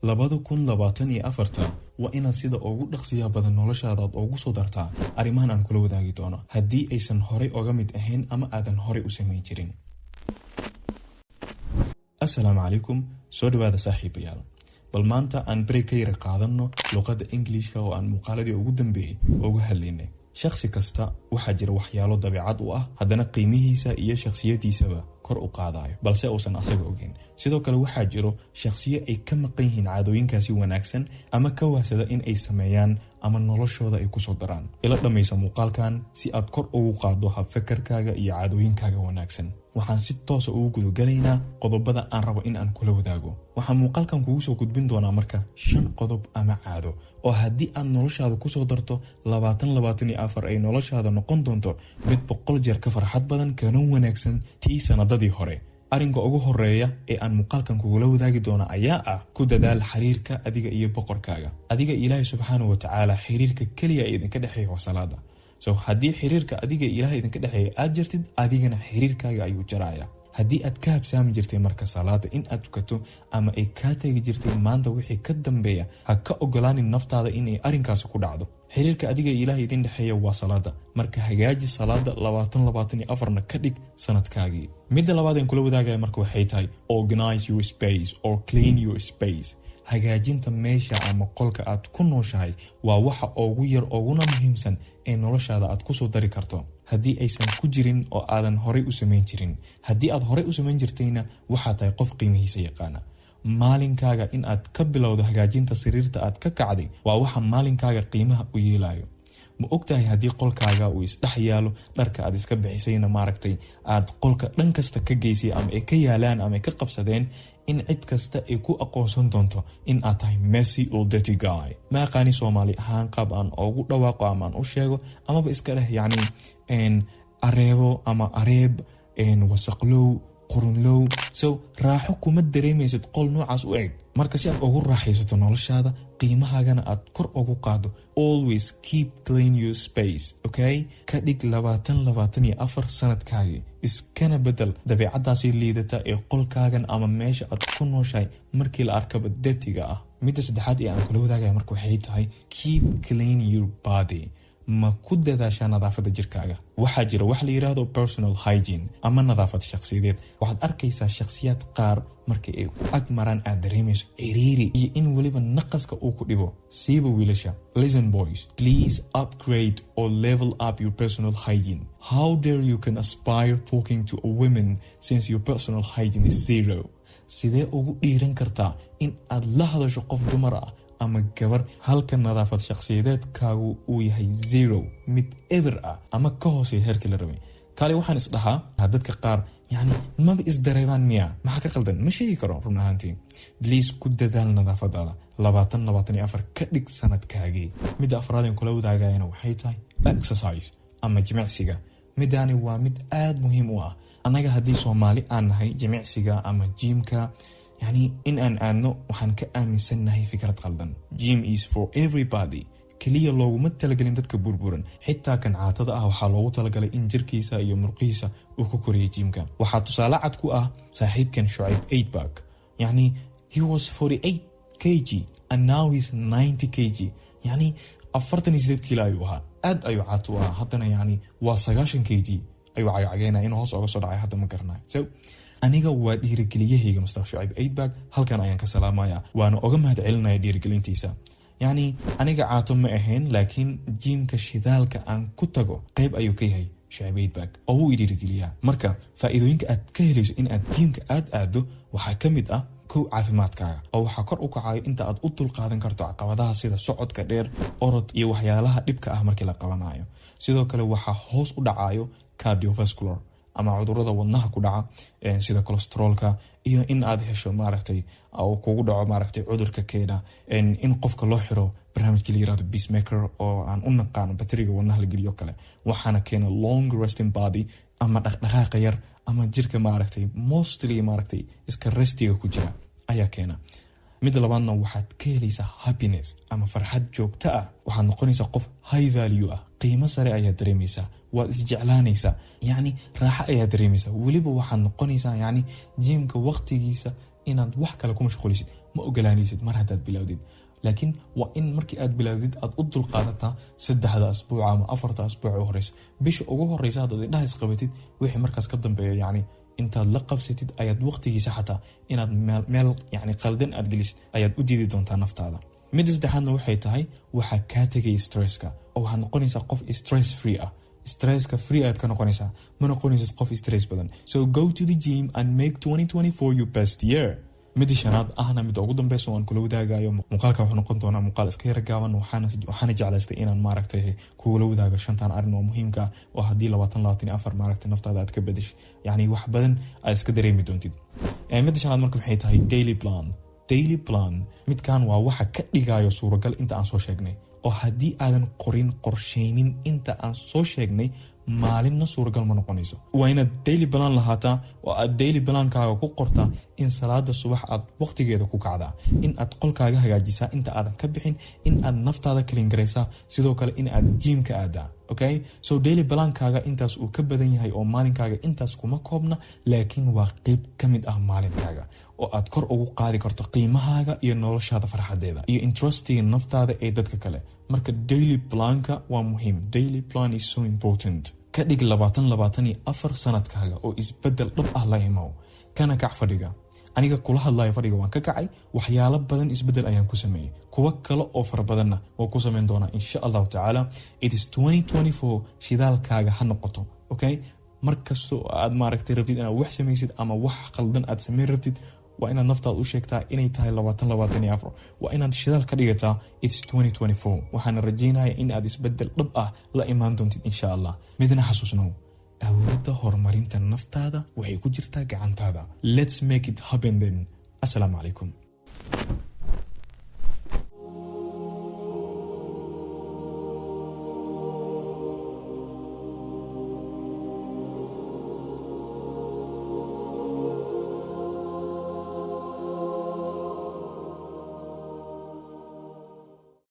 2024-ta waa inaad sida ugu dhaqsiyaha badan noloshaada aad ugu soo dartaa arrimahan aan kula wadaagi doono, haddii aysan horey oga mid ahayn ama aadan horey u samayn jirin. Assalaamu calaykum, soo dhawaada saaxiibayaal. Bal maanta aan break ka yara qaadanno luqadda Ingiliishka oo aan muuqaaladii ugu dambeeyey uga hadlaynay. Shakhsi kasta waxaa jira waxyaalo dabeicad u ah, haddana qiimihiisa iyo shakhsiyadiisaba kor u qaadayo, balse uusan asaga ogeyn. Sidoo kale waxaa jiro shakhsiyo ay ka maqan yihiin caadooyinkaasi wanaagsan ama ka wahsada in ay sameeyaan ama noloshooda ay kusoo daraan. Ila dhammaysa muuqaalkan si aad kor ugu qaaddo habfakarkaaga iyo caadooyinkaaga wanaagsan. Waxaan si toosa ugu gudagalaynaa qodobada aan rabo in aan kula wadaago. Waxaan muuqaalkan kugu soo gudbin doonaa marka shan qodob ama caado oo haddii aad noloshaada kusoo darto, 2024 ay noloshaada noqon doonto mid 100 jeer ka farxad badan kana wanaagsan tii sanadadii hore. Arrinka ugu horeeya ee aan muuqaalkan kugula wadaagi doono ayaa ah: ku dadaal xiriirka adiga iyo boqorkaaga. Adiga Ilaahay subxaana wa tacaala xiriirka keliya ee idinka dhexeeya waa salaada. So haddii xiriirka adiga Ilahay idinka dhexeeya aad jirtid, adigana xiriirkaaga ayuu jaraya. Haddii aad ka habsaami jirtay marka salaada in aad tukato ama ay kaa tegi jirtay, maanta wixii ka dambeeya ha ka ogolaanin naftaada inay arrinkaasi ku dhacdo. Xiriirka adiga Ilahay idin dhexeeya waa salaada, marka hagaaji salaada, 2024-na ka dhig sanadkaagii. Midda labaad een kula wadaagaya marka waxay tahay: organize your space or clean your space. Hagaajinta meesha ama qolka aad ku nooshahay waa waxa ugu yar uguna muhiimsan ee noloshaada aad kusoo dari karto, haddii aysan ku jirin oo aadan horay u samayn jirin. Haddii aad horey u samayn jirtayna, waxaa tahay qof qiimihiisa yaqaana. Maalinkaaga in aad ka bilowdo hagaajinta sariirta aad ka kacday waa waxa maalinkaaga qiimaha u yeelayo. Ma ogtahay haddii qolkaaga uu isdhex yaalo, dharka aad iska bixisayna maaragtay aad qolka dhan kasta ka geysay ama ay ka yaalaan ama ay ka qabsadeen, in cid kasta ay ku aqoonsan doonto in aad tahay messy or dirty guy? Ma aqaani Soomaali ahaan qaab aan ugu dhawaaqo ama aan u sheego, amaba iska dheh yacni areebo ama areeb, wasaqlow, qurunlow. So raaxo kuma dareemaysid qol noocaas u eg. Marka si aad ugu raaxaysato noloshaada, qiimahaagana aad kor ugu qaado, always keep clean your space, okay? Ka dhig 2024 sanadkaagii, iskana bedel dabeicadaasi liidata ee qolkaagan ama meesha aad ku nooshahay markii la arkaba dirty-ga ah. Midda saddexaad ee aan kula wadaagaya marka waxay tahay: keep clean your body. Ma ku dadaashaa nadaafadda jirkaaga? Waxaa jira wax la yidhaahdo personal hygiene ama nadaafad shakhsiyadeed. Waxaad arkaysaa shakhsiyaad qaar markii ay ku ag maraan aad dareemayso ciriiri iyo in weliba naqaska uu ku dhibo, siiba wiilasha. Listen boys, please upgrade or level up your personal hygiene. How dare you can aspire talking to a woman since your personal hygiene is zero? Sidee ugu dhiiran kartaa in aad la hadasho qof dumar ah ama gabar halka nadaafad shakhsiyadeedkaagu uu yahay zero, mid eber ah ama ka hooseeya heerkii la rabay? Kaali waxaan isdhahaa, dadka qaar yacni maba isdareebaan miya? Maxaa ka qaldan? Ma sheegi karo run ahaantii. Please ku dadaal nadaafadaada, 2024 ka dhig sanadkaagii. Midda afraad een kula wadaagayana waxay tahay exercise ama jimicsiga. Midaani waa mid aada muhiim u ah. Annaga haddii Soomaali aan nahay, jimicsiga ama gym-ka yacni in aan aadno waxaan ka aaminsannahay fikrad qaldan. Gym is for everybody. Keliya looguma talagelin dadka burburan, xitaa kan caatada ah waxaa loogu talagalay in jirkiisa iyo murqihiisa uu ku koriyay gym-ka. Waxaa tusaale cad ku ah saaxiibkan Shucayb Eightback. Yacni he was 48 kg and now he's 90 kg. Yacni 48 kiilo ayuu ahaa, aad ayuu caat u ahaa, haddana yacni waa 90 kg ayuu cagcageynaya. Inuu hoos oga soo dhacay hadda ma garanayo. So aniga waa dhiirigeliyahayga Master Shucayb Eightback, halkan ayaan ka salaamaya, waana oga mahad celinaya dhiirigelintiisa. Yacni aniga caato ma ahayn, laakiin gym-ka shidaalka aan ku tago qayb ayuu ka yahay Shucayb Eightback oo wuu i dhiirigeliyaa. Marka faa'iidooyinka aad ka helayso in aad gym-ka aad aado waxaa ka mid ah: kow, caafimaadkaaga oo waxaa kor u kacayo inta aad u dulqaadan karto caqabadaha sida socodka dheer, orod iyo waxyaalaha dhibka ah markii la qabanayo. Sidoo kale waxaa hoos u dhacayo cardiovascular ama cudurada wadnaha ku dhaca sida cholesterol-ka, iyo in aad hesho maaragtay uu kugu dhaco maaragtay cudurka keena in qofka loo xiro barnaamijkii la yirahdo pacemaker oo aan u naqaano bateriga wadnaha la geliyo kale. Waxaana keena long resting body ama dhaqdhaqaaqa yar ama jirka maaragtay mostly maaragtay iska rest-iga ku jira ayaa keena. Midda labaadna, waxaad ka helaysaa happiness ama farxad joogto ah. Waxaad noqonaysaa qof high value ah, qiimo sare ayaad dareemaysaa, waad isjeclaanaysaa, yacni raaxo ayaad dareemaysaa. Weliba waxaad noqonaysaa yacni gym-ka waqtigiisa. Inaad wax kale ku mashquulisid ma ogolaanaysid mar haddaad bilowdid, laakiin waa in markii aad bilowdid aad u dulqaadataa 3da asbuuca ama 4ta asbuuc u horeysa, bisha ugu horeysa. Haddaad indhaha isqabatid, wixii markaas ka dambeeya, yacni intaad la qabsatid ayaad waqtigiisa xataa inaad meel yani qaldan aad gelisid ayaad u diidi doontaa naftaada. Midda saddexaadna waxay tahay, waxaa kaa tegaya stresska oo waxaad noqonaysaa qof stress free ah. Stresska free ayaad ka noqonaysaa, ma noqonaysid qof stress badan. So go to the gym and make 2024 your best year. Midda shanaad, ahna midda ugu dambeysa oo aan kula wadaagayo muuqaalka, wuxuu noqon doonaa muuqaal iska yara gaaban. Waxaana jeclaystay inaan, maaragtay, kugula wadaago shantan arrin oo muhiimka ah, oo haddii 2024, maaragtay, naftaada aad ka bedeshid, yacni wax badan aad iska dareemi doontid. Midda shanaad marka maxay tahay? Daily plan. Daily plan, midkan waa waxa ka dhigayo suuragal inta aan soo sheegnay, oo haddii aadan qorin, qorshaynin inta aan soo sheegnay, maalinna suuragal ma noqonayso. Waa inaad daily plan lahaataa oo aad daily plankaaga ku qortaa in salaada subax aad waqtigeeda ku kacdaa, in aad qolkaaga hagaajisaa inta aadan ka bixin, in aad naftaada clean garaysaa, sidoo kale in aad gymka aadaa. Okay, so daily plankaaga intaas uu ka badan yahay oo maalinkaaga intaas kuma koobna, laakiin waa qeyb ka mid ah maalinkaaga oo aad kor ugu qaadi karto qiimahaaga iyo noloshaada farxadeeda iyo interestiga naftaada ee dadka kale. Marka daily planka waa muhiim. Daily plan is so important. Ka dhig 2024 sanadkaaga oo isbedel dhab ah la imow, kana kac fadhiga. Aniga kula hadlayo fadhiga waan ka kacay, waxyaalo badan isbedel ayaan ku sameeyey, kuwo kale oo fara badanna waa ku sameyn doonaa, insha Allahu tacaala. It is 2024. Shidaalkaaga ha noqoto. Okay, mar kasta oo aad, maaragtay, rabtid inaad wax samaysid ama wax qaldan aad sameyn rabtid, waa inaad naftaad u sheegtaa inay tahay 2024. Waa inaad shidaal ka dhigataa. It's 2024. Waxaana rajeynaya in aad isbedel dhab ah la imaan doontid, insha Allah. Midna xasuusnow: awoodda horumarinta naftaada waxay ku jirtaa gacantaada. Let's make it happen then. Assalaamu calaykum.